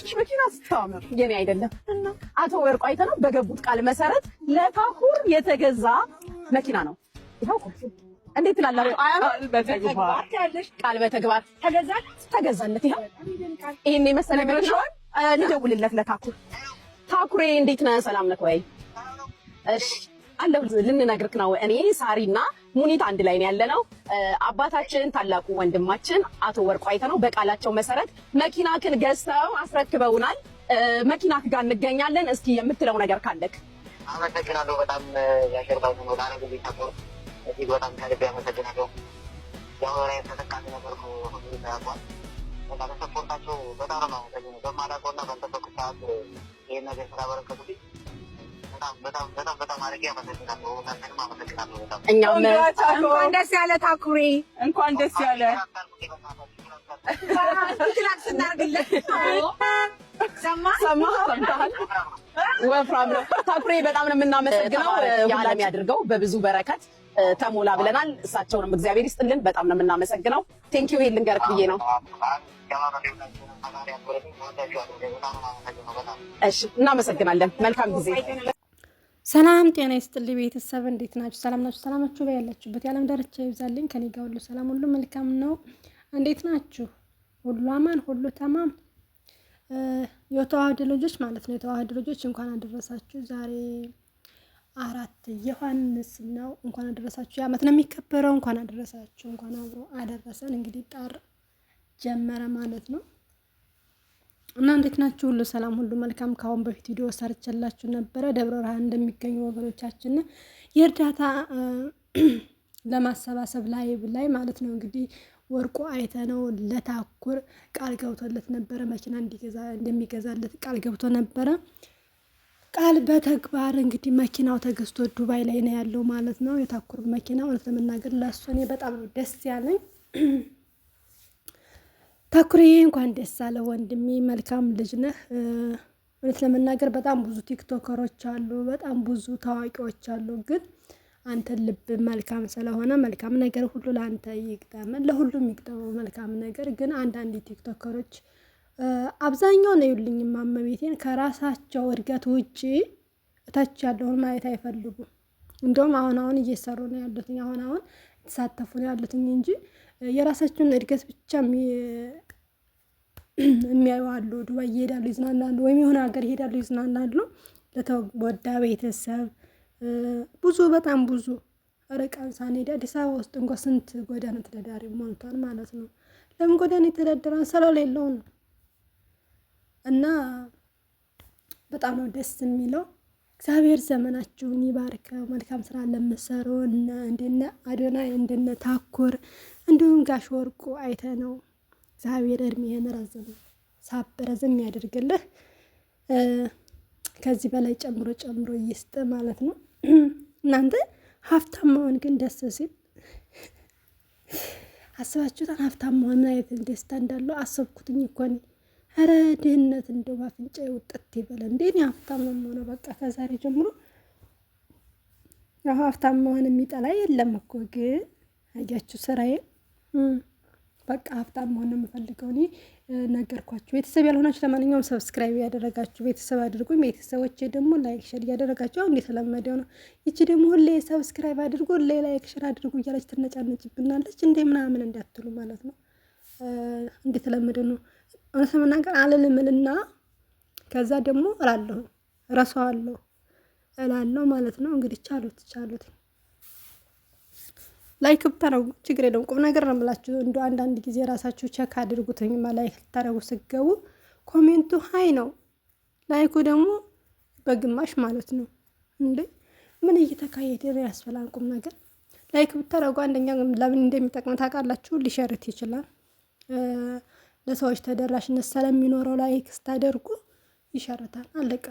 የገዛችልሽ መኪና ስታምር። የኔ አይደለም። እና አቶ ወርቁ አይተነው በገቡት ቃል መሰረት ለታኩር የተገዛ መኪና ነው። ይኸው ቁልፉ። እንዴት ትላላችሁ? ቃል በተግባር። ቃል በተግባር ተገዛለት። ይኸው ይሄን የመሰለ መኪና። ልደውልለት ለታኩር። ታኩሬ፣ እንዴት ነህ? ሰላም ነህ ወይ? እሺ አለሁ። ልንነግርክ ነው። እኔ ሳሪና ሙኒት አንድ ላይ ነው ያለነው። አባታችን ታላቁ ወንድማችን አቶ ወርቁ አይተነው በቃላቸው መሰረት መኪናክን ገዝተው አስረክበውናል። መኪናክ ጋር እንገኛለን። እስኪ የምትለው ነገር ካለክ። አመሰግናለሁ። በጣም ያሸርባው ነው ላረጉልኝ support እጅግ በጣም ከልቤ አመሰግናለሁ። ያው ላይ ተጠቃሚ ነበርኩ፣ ሁሉ ያውቋል። በቃ በ support ኣቸው በጣም ነው የማመሰግነው። በማላውቀውና ባልጠበቅኩት ሰዓት ይህን ነገር ስላበረከቱልኝ በጣም በጣም በጣም በጣም አድርጌ አመሰግናለሁ። እናንተንም አመሰግናለሁ በጣም። እኛም እንኳን ደስ ያለ ታኩሬ። እንኳን ደስ ያለ። ክላክስ እናድርግለት። ሰማ። ሰማ፣ ሰምተሃል? ወፍራም ነው። ታኩሬ፣ በጣም ነው የምናመሰግነው። የዓለም ያድርገው፣ በብዙ በረከት ተሞላ ብለናል። እሳቸውንም እግዚአብሔር ይስጥልን። በጣም ነው የምናመሰግነው። Thank you። ይሄን ልንገርክ ብዬ ነው። እሺ፣ እናመሰግናለን። መልካም ጊዜ። ሰላም ጤና ይስጥልኝ ቤተሰብ፣ እንዴት ናችሁ? ሰላም ናችሁ? ሰላማችሁ በያላችሁበት የዓለም ዳርቻ ይብዛልኝ። ከኔ ጋር ሁሉ ሰላም፣ ሁሉ መልካም ነው። እንዴት ናችሁ? ሁሉ አማን፣ ሁሉ ተማም። የተዋህዶ ልጆች ማለት ነው። የተዋህዶ ልጆች እንኳን አደረሳችሁ። ዛሬ 4 ዮሐንስ ነው። እንኳን አደረሳችሁ። የዓመት ነው የሚከበረው። እንኳን አደረሳችሁ፣ እንኳን አብሮ አደረሰን። እንግዲህ ጣር ጀመረ ማለት ነው። እና እንዴት ናችሁ? ሁሉ ሰላም፣ ሁሉ መልካም። ከአሁን በፊት ቪዲዮ ሰርቼላችሁ ነበረ። ደብረ ብርሃን እንደሚገኙ ወገኖቻችን የእርዳታ ለማሰባሰብ live ላይ ማለት ነው። እንግዲህ ወርቁ አይተነው ለታኩር ቃል ገብቶለት ነበረ። መኪና እንደሚገዛለት ቃል ገብቶ ነበረ። ቃል በተግባር እንግዲህ መኪናው ተገዝቶ ዱባይ ላይ ነው ያለው ማለት ነው። የታኩር መኪና እውነት ለመናገር ለእሱ እኔ በጣም ነው ደስ ያለኝ። ታኩርዬ፣ እንኳን ደስ አለ ወንድሜ፣ መልካም ልጅ ነህ። እውነት ለመናገር በጣም ብዙ ቲክቶከሮች አሉ፣ በጣም ብዙ ታዋቂዎች አሉ። ግን አንተ ልብ መልካም ስለሆነ መልካም ነገር ሁሉ ለአንተ ይግጠም፣ ለሁሉም ይግጠመው መልካም ነገር። ግን አንዳንድ ቲክቶከሮች አብዛኛው ነው ይሉኝ ማመቤቴን ከራሳቸው እድገት ውጪ እታች ያለውን ማየት አይፈልጉም። እንደውም አሁን አሁን እየሰሩ ነው ያሉትኝ፣ አሁን አሁን የተሳተፉ ነው ያሉትኝ እንጂ የራሳቸውን እድገት ብቻ የሚያዩ አሉ። ዱባይ ይሄዳሉ፣ ይዝናናሉ፣ ወይም የሆነ ሀገር ይሄዳሉ፣ ይዝናናሉ። ለተጎዳ ቤተሰብ ብዙ፣ በጣም ብዙ። ርቀን ሳንሄድ አዲስ አበባ ውስጥ እንኳ ስንት ጎዳና ተዳዳሪ ሞልቷል ማለት ነው። ለምን ጎዳና የተዳደረን? ስለሌለው ነው። እና በጣም ነው ደስ የሚለው። እግዚአብሔር ዘመናችሁን ይባርከው። መልካም ስራ ለምትሰሩ እንደነ አዶናይ፣ እንደነ ታኩር፣ እንዲሁም ጋሽ ወርቁ አይተ ነው እግዚአብሔር እድሜህን ረዘም ሳብ ረዘም ያደርግልህ። ከዚህ በላይ ጨምሮ ጨምሮ ይስጥ ማለት ነው። እናንተ ሀብታም መሆን ግን ደስ ሲል አስባችሁታል? ሀብታም መሆን ምን አይነት ደስታ እንዳለው አሰብኩትኝ እኮ እኔ። ኧረ ድህነት እንደው ባፍንጫ ውጥት ይበለ እንዴ! እኔ ሀብታም ነው የምሆነው በቃ ከዛሬ ጀምሮ። ያው ሀብታም መሆን የሚጠላ የለም እኮ፣ ግን አያችሁ ስራዬ፣ በቃ ሀብታም መሆን ነው የምፈልገው እኔ፣ ነገርኳችሁ። ቤተሰብ ያልሆናችሁ ለማንኛውም subscribe ያደረጋችሁ ቤተሰብ አድርጉኝ። ቤተሰቦቼ ደግሞ like share እያደረጋችሁ፣ አሁን የተለመደው ነው። ይቺ ደግሞ ሁሌ subscribe አድርጉ፣ ሁሌ like share አድርጉ እያለች ትነጫነጭብናለች። እንዴ ምናምን እንዳትሉ ማለት ነው። እንደተለመደው ነው። እውነት ለመናገር አልልምልና ከዛ ደግሞ እላለሁ፣ እረሳዋለሁ፣ እላለሁ ማለት ነው። እንግዲህ ቻሉት ቻሉት። Like ብታረጉ ችግር የለውም። ቁም ነገር ነው የምላችሁ። እንደ አንዳንድ ጊዜ ራሳችሁ check አድርጉትኝማ። Like ልታረጉ ስገቡ comment ኡ high ነው፣ like ኡ ደግሞ በግማሽ ማለት ነው። እንዴ ምን እየተካሄደ ነው ያስበላል። ቁም ነገር like ብታረጉ አንደኛ ለምን እንደሚጠቅም ታውቃላችሁ? ሊሸርት ይችላል፣ ለሰዎች ተደራሽነት ስለሚኖረው like ስታደርጉ ይሸርታል። አለቀ።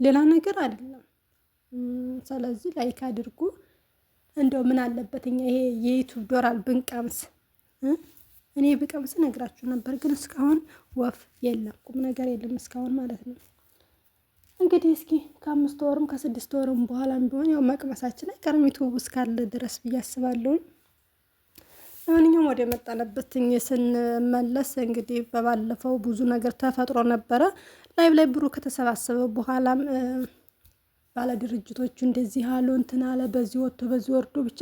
ሌላ ነገር አይደለም። ስለዚህ like አድርጉ። እንደው ምን አለበት እኛ ይሄ የ YouTube ዶላር ብንቀምስ? እኔ ብቀምስ ነግራችሁ ነበር፣ ግን እስካሁን ወፍ የለም፣ ቁም ነገር የለም እስካሁን ማለት ነው። እንግዲህ እስኪ ከ5 ወርም ከ6 ወርም በኋላም ቢሆን ያው መቅመሳችን አይቀርም YouTube እስካለ ድረስ ብዬ አስባለሁኝ። ለማንኛውም ወደ መጣንበት ስንመለስ እንግዲህ በባለፈው ብዙ ነገር ተፈጥሮ ነበረ። ላይቭ ላይ ብሩ ከተሰባሰበ በኋላም ባለ ድርጅቶቹ እንደዚህ አሉ እንትን አለ፣ በዚህ ወጥቶ በዚህ ወርዶ ብቻ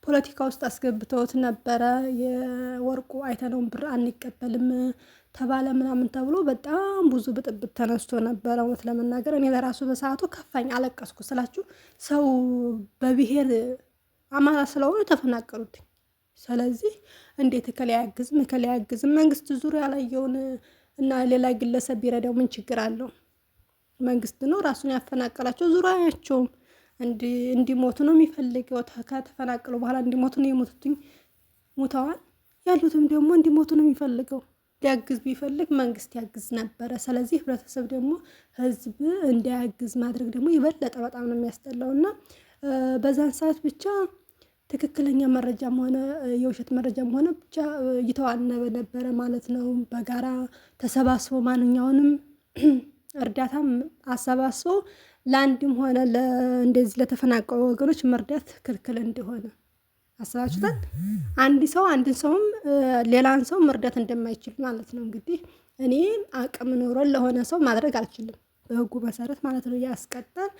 ፖለቲካ ውስጥ አስገብተውት ነበረ። የወርቁ አይተነውን ብር አንቀበልም ተባለ ምናምን ተብሎ በጣም ብዙ ብጥብጥ ተነስቶ ነበረ። እውነት ለመናገር እኔ ለራሱ በሰዓቱ ከፋኝ፣ አለቀስኩ ስላችሁ ሰው በብሔር አማራ ስለሆኑ ተፈናቀሉት። ስለዚህ እንዴት እከሌ አያግዝም እከሌ አያግዝም? መንግስት ዙሪያ ያላየውን እና ሌላ ግለሰብ ቢረዳው ምን ችግር አለው? መንግስት ነው ራሱን ያፈናቀላቸው። ዙሪያ አያቸውም። እንዲሞቱ ነው የሚፈልገው። ከተፈናቀሉ በኋላ እንዲሞቱ ነው የሞቱትኝ፣ ሙተዋል። ያሉትም ደግሞ እንዲሞቱ ነው የሚፈልገው። ሊያግዝ ቢፈልግ መንግስት ያግዝ ነበረ። ስለዚህ ህብረተሰብ ደግሞ ህዝብ እንዲያግዝ ማድረግ ደግሞ የበለጠ በጣም ነው የሚያስጠላው እና በዛን ሰዓት ብቻ ትክክለኛ መረጃም ሆነ የውሸት መረጃም ሆነ ብቻ እየተዋነበ ነበረ ማለት ነው። በጋራ ተሰባስቦ ማንኛውንም እርዳታም አሰባስቦ ለአንድም ሆነ እንደዚህ ለተፈናቀሉ ወገኖች መርዳት ክልክል እንደሆነ አስባችሁታል። አንድ ሰው አንድን ሰውም ሌላን ሰው መርዳት እንደማይችል ማለት ነው። እንግዲህ እኔ አቅም ኖሮን ለሆነ ሰው ማድረግ አልችልም፣ በህጉ መሰረት ማለት ነው። ያስቀጣል።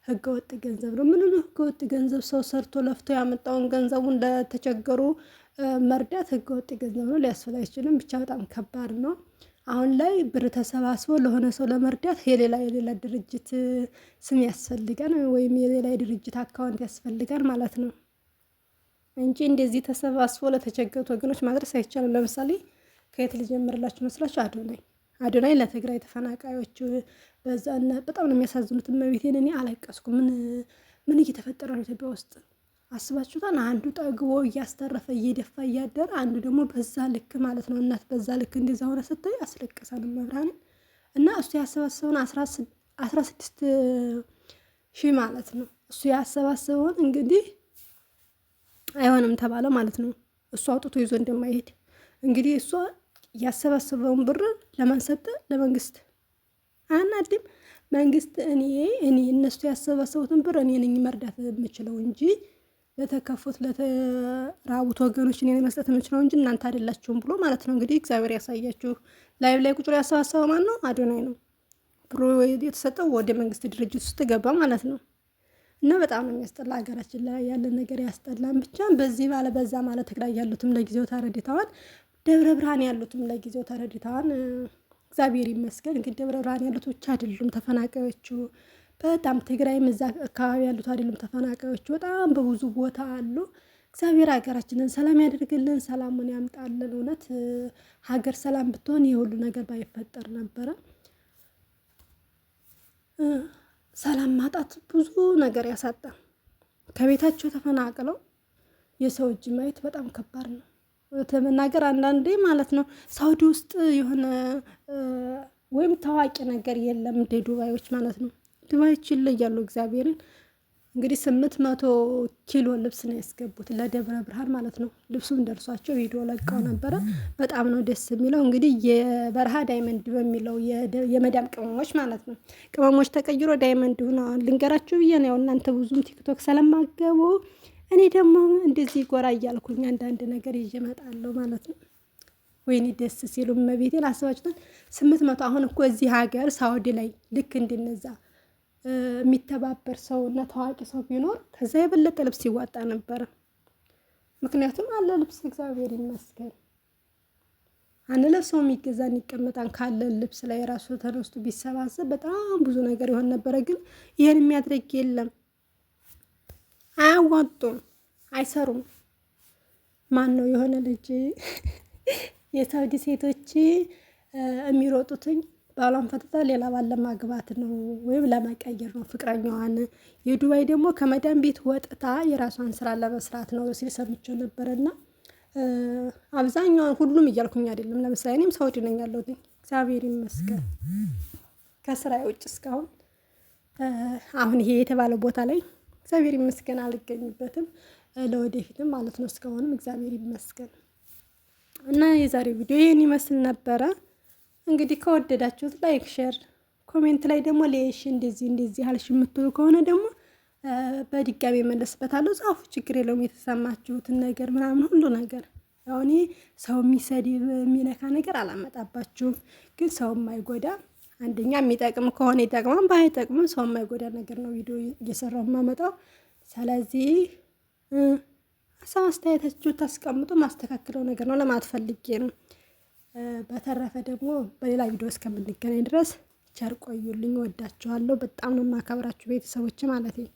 ህገወጥ ገንዘብ ነው። ምን ህገወጥ ገንዘብ? ሰው ሰርቶ ለፍቶ ያመጣውን ገንዘቡን ለተቸገሩ መርዳት ህገወጥ ገንዘብ ነው፣ ሊያስፈል አይችልም። ብቻ በጣም ከባድ ነው። አሁን ላይ ብር ተሰባስቦ ለሆነ ሰው ለመርዳት የሌላ ድርጅት ስም ያስፈልጋል፣ ወይም የሌላ የድርጅት account ያስፈልጋል ማለት ነው እንጂ እንደዚህ ተሰባስቦ ለተቸገሩት ወገኖች ማድረስ አይቻልም። ለምሳሌ ከየት ልጀምርላችሁ መስላችሁ? አዶናይ አዶናይ ለትግራይ ተፈናቃዮች በዛ በጣም ነው የሚያሳዝኑት። እመቤቴን እኔ አለቀስኩ። ምን ምን እየተፈጠረ ነው ኢትዮጵያ ውስጥ አስባችሁታል? አንዱ ጠግቦ እያስተረፈ እየደፋ እያደረ፣ አንዱ ደግሞ በዛ ልክ ማለት ነው። እናት በዛ ልክ እንደዛ ሆነ ስታይ አስለቀሳል መብራንን። እና እሱ ያሰባሰበውን 16,000 ማለት ነው እሱ ያሰባሰበውን እንግዲህ አይሆንም ተባለ ማለት ነው። እሱ አውጥቶ ይዞ እንደማይሄድ እንግዲህ እሷ ያሰባሰበውን ብር ለማን ሰጠ? ለመንግስት። አናድም መንግስት እኔ እነሱ ያሰባሰቡትን ብር እኔ ነኝ መርዳት የምችለው እንጂ ለተከፉት ለተራቡት ወገኖች እኔ መስጠት የምችለው እንጂ እናንተ አይደላችሁም ብሎ ማለት ነው። እንግዲህ እግዚአብሔር ያሳያችሁ። ላይቭ ላይ ቁጭ ያሰባሰበው ማን ነው? አዶናይ ነው። ብሩ የተሰጠው ወደ መንግስት ድርጅት ውስጥ ገባ ማለት ነው። እና በጣም ነው የሚያስጠላ። ሀገራችን ላይ ያለ ነገር ያስጠላን። ብቻ በዚህ ባለ በዛ ማለት ትግራይ ያሉትም ለጊዜው ተረድተዋል። ደብረ ብርሃን ያሉትም ለጊዜው ተረድተዋል። እግዚአብሔር ይመስገን። እንግዲህ ደብረ ብርሃን ያሉት ብቻ አይደሉም ተፈናቃዮቹ፣ በጣም ትግራይም እዛ አካባቢ ያሉት አይደሉም ተፈናቃዮቹ፣ በጣም በብዙ ቦታ አሉ። እግዚአብሔር ሀገራችንን ሰላም ያደርግልን፣ ሰላሙን ያምጣልን። እውነት ሀገር ሰላም ብትሆን ይህ ሁሉ ነገር ባይፈጠር ነበረ። ሰላም ማጣት ብዙ ነገር ያሳጣል። ከቤታቸው ተፈናቅለው የሰው እጅ ማየት በጣም ከባድ ነው። ለመናገር አንዳንዴ ማለት ነው ሳውዲ ውስጥ የሆነ ወይም ታዋቂ ነገር የለም እንደ ዱባዮች ማለት ነው። ዱባዮች ይለያሉ። እግዚአብሔርን እንግዲህ 800 ኪሎ ልብስ ነው ያስገቡት ለደብረ ብርሃን ማለት ነው። ልብሱም ደርሷቸው ቪዲዮ ለቀው ነበረ። በጣም ነው ደስ የሚለው። እንግዲህ የበረሃ diamond በሚለው የመዳም ቅመሞች ማለት ነው ቅመሞች ተቀይሮ diamond ሆነዋል። ልንገራችሁ ብዬ ነው። ያው እናንተ ብዙም ቲክቶክ ስለማገቡ እኔ ደግሞ እንደዚህ ጎራ እያልኩኝ አንዳንድ ነገር ይዤ እመጣለሁ ማለት ነው። ወይኔ ደስ ሲሉ እመቤቴን አስባችሁታል? 800 አሁን እኮ እዚህ ሀገር ሳውዲ ላይ ልክ እንደነዛ የሚተባበር ሰው እና ታዋቂ ሰው ቢኖር ከዛ የበለጠ ልብስ ይዋጣ ነበረ። ምክንያቱም አለ ልብስ፣ እግዚአብሔር ይመስገን። አንለብሰው የሚገዛን ይቀመጣን ካለ ልብስ ላይ ራሱ ተነስቶ ቢሰባሰብ በጣም ብዙ ነገር ይሆን ነበረ። ግን ይህን የሚያደርግ የለም። አያዋጡም፣ አይሰሩም። ማን ነው የሆነ ልጅ የሳውዲ ሴቶች የሚሮጡትኝ ባሏን ፈትታ ሌላ ባል ለማግባት ነው ወይም ለመቀየር ነው ፍቅረኛዋን። የዱባይ ደግሞ ከመዳን ቤት ወጥታ የራሷን ስራ ለመስራት ነው ሲል ሰምቼው ነበረና አብዛኛውን ሁሉም እያልኩኝ አይደለም። ለምሳሌ እኔም ሳውዲ ነኝ ያለሁት እግዚአብሔር ይመስገን ከስራ ውጭ እስካሁን አሁን ይሄ የተባለው ቦታ ላይ እግዚአብሔር ይመስገን አልገኝበትም፣ ለወደፊትም ማለት ነው። እስካሁንም እግዚአብሔር ይመስገን እና የዛሬው ቪዲዮ ይህን ይመስል ነበረ። እንግዲህ ከወደዳችሁት like፣ share፣ comment ላይ ደግሞ ሌሽ እንደዚህ እንደዚህ አልሽ የምትሉ ከሆነ ደግሞ በድጋሚ መለስበታለሁ። ጻፉ፣ ችግር የለውም። የተሰማችሁትን ነገር ምናምን ሁሉ ነገር ያው እኔ ሰው የሚሰድብ የሚነካ ነገር አላመጣባችሁም፣ ግን ሰው የማይጎዳ አንደኛ የሚጠቅም ከሆነ ይጠቅማል፣ ባይጠቅምም ሰው የማይጎዳ ነገር ነው ቪዲዮ እየሰራው የማመጣው። ስለዚህ ሀሳብ አስተያየታችሁ ታስቀምጡ፣ ማስተካከለው ነገር ነው ለማለት ፈልጌ ነው። በተረፈ ደግሞ በሌላ ቪዲዮ እስከምንገናኝ ድረስ ቸር ቆዩልኝ። ወዳችኋለሁ። በጣም ነው የማከብራችሁ ቤተሰቦች ማለት ነው።